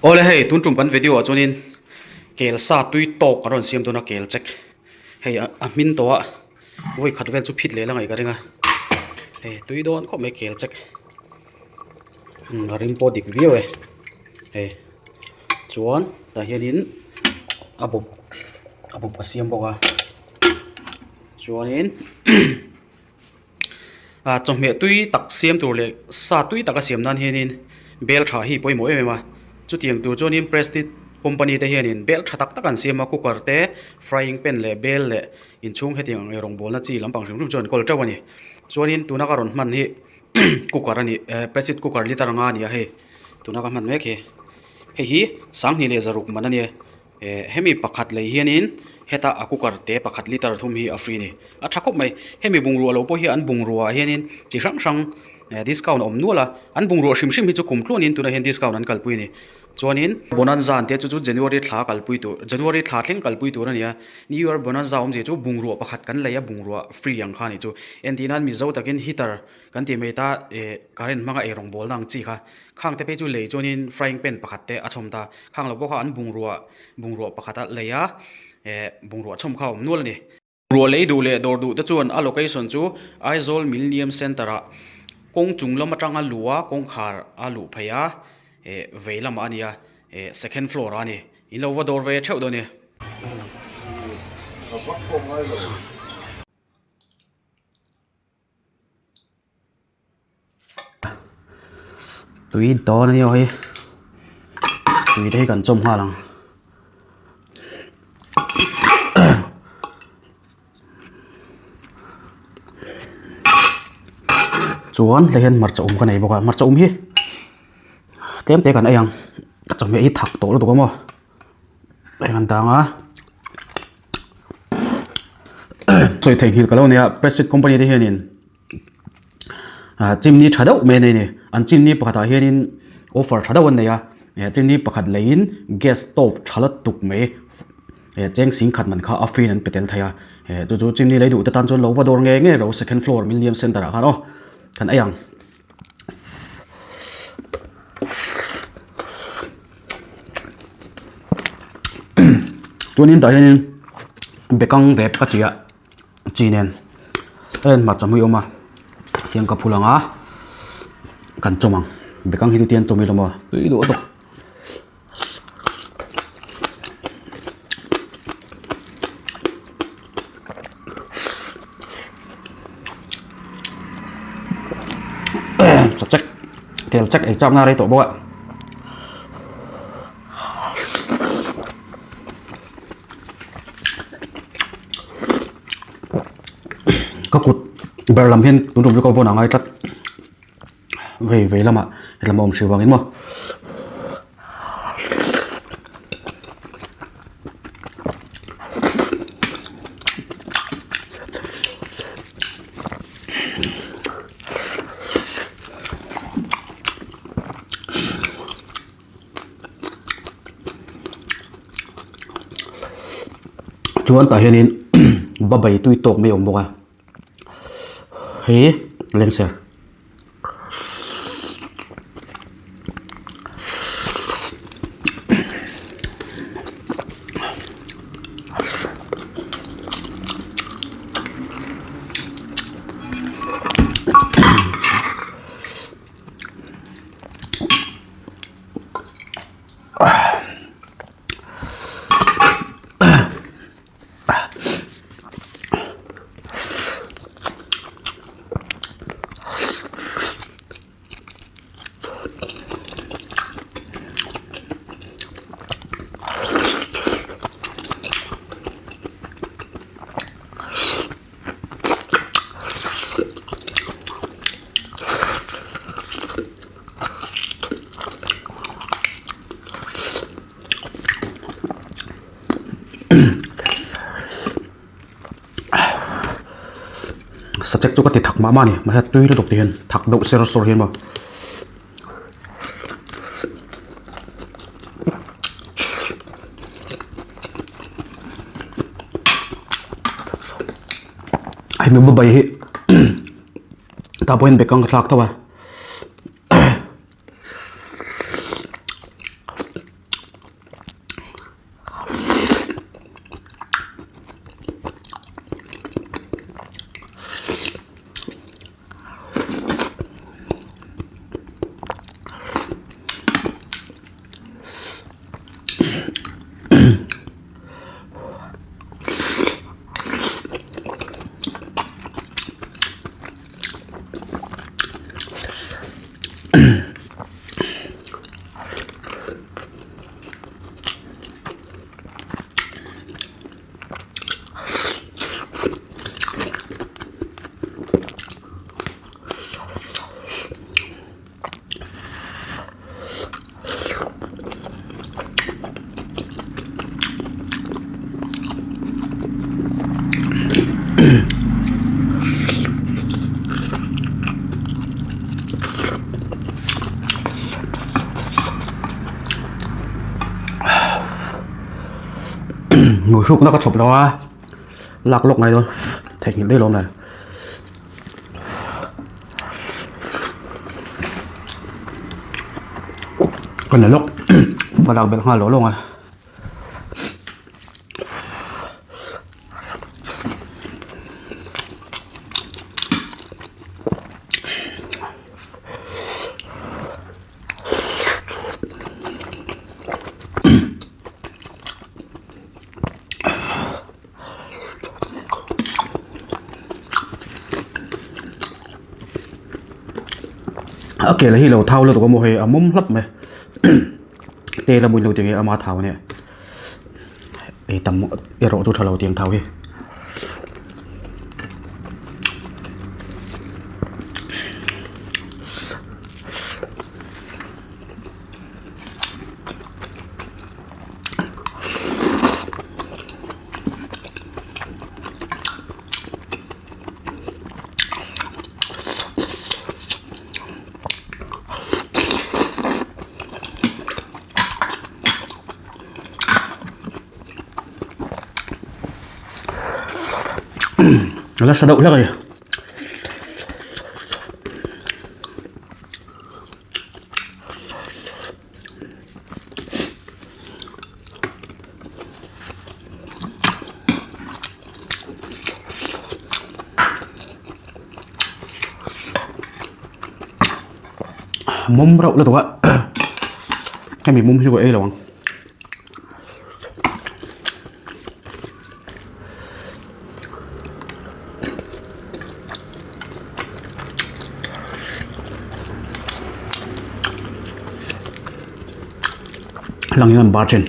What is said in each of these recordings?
Awle hei tun tum kan video ah chuanin kel sa tui tawk a rawn siam dawn a kel chek hei a hmin tawh a vawi khat vel chu phit leh la ngaih ka ring a hei tui dawn khawp mai kel chek a ring pawh dik viau e hei chuan tah hianin a bawp a bawp a siam bawk a chuanin. Ah chawhmeh tui tak siam tur leh sa tui taka siam nan hianin bel tha hi pawimawh em em a chutiang tur chuanin prestige company te hianin bel tha tak tak an siam a cooker te frying pan leh bel leh inchhung hetiang ang eirawng bawlna chi lampang hrim hrim chu an kawl teuh a ni chuanin tuna ka rawn hman hi cooker a ni eh prestige cooker litre anga a ni a hei tuna ka hman mek hi hei hi sanghnih leh zaruk man a nia. Eh hemi pakhat lei hianin heta a cooker te pakhat litre thum hi a free a ni. A tha khawp mai. Hemi bungrua lo pawh hi an bungrua ah hianin chi hrang hrang eh discount a awm nual a. An bungrua hrim hrim hi chu kum tluanin tunah hian discount an kalpui a ni. Chuanin bonanza an tia chu chu January thla kalpui tur January thla thleng kalpui tur a ni a. New Year bonanza awmzia chu bungrua pakhat kan lei a bungrua free ang kha a nih chu. Entirnan Mizo takin heater kan tih mai ta eh current hmanga eirawng bawlna ang chi kha. Khang te phei chu lei chuanin frying pan pakhat te a chhawm ta. Khang lo pawh kha an bungrua bungrua pakhat a lei a eh bungrua chhawm kha a awm nual a ni. Bungrua lei duh leh dawr duh te chuan a location chu Aizawl Millennium Centre ah kawng chung lam atanga luh a kawngkhar a luh phei a eh vei lamah a ni a eh second floor ah a ni. In lo va dawr ve theuh dawn e. Tui dawn a ni aw hei tui te hi kan chawm nghal ang chuan hlei hian hmarcha um ka nei bawk a hmarcha um hi tlem te kan ei ang ka chawhmeh hi thak tawh lutuk a maw. Heng an dang a sawi theihnghilh ka lo nia Prestige company te hianin ah chimney tha deuh mai a nei a ni an chimney pakhatah hianin offer tha deuh an nei a eh chimney pakhat leiin gas stove tha la tuk mai eh cheng sing khat man kha a free in an pe tel thei a eh chu chu chimney lei duh te tan chuan lo va dawr ngei ngei ro second floor Millennium Centre ah khan aw kan ei ang. Chuanin tah hianin bekang rep ka chi a chi nen a en hmarcha hmui a awm a tiang ka phul ang a kan chawm ang bekang hi chu tiang chawm ila maw tui duh tawk. Chawchek kel chek ei chak na rei tawh bawk a. Ka kut ber lam hian tun tum chu ka vawn a ngai tlat. Vei vei lamah hetlama awm hrih vangin maw. Chuan tah hianin babai tui tawk mai a awm bawk a. Hei lengser. Sachek chu ka ti thak mah mah a ni mahse tui lutuk tih hian thak deuh ser sawr hian maw. Hemi babai hi tah pawh hian bekang ka thlak tho a. Hmui hrukna ka chhawp lo a, lak lawk ngai dawn theihnghilh daih lawm le. Ka la lawk ka lak belh nghal lawk lawk a. A kel hi lo thau lutuk a maw hei a mawm hlap mai tel a mawin lo tih nge ama thau ania ei tam erawh chu tha lo tiang thau hi. A la hre deuh hlek a ni. Mawm reuh lutuk a hemi mum hi ka ei lo ang. Lang hian bar thin.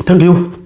Thank you.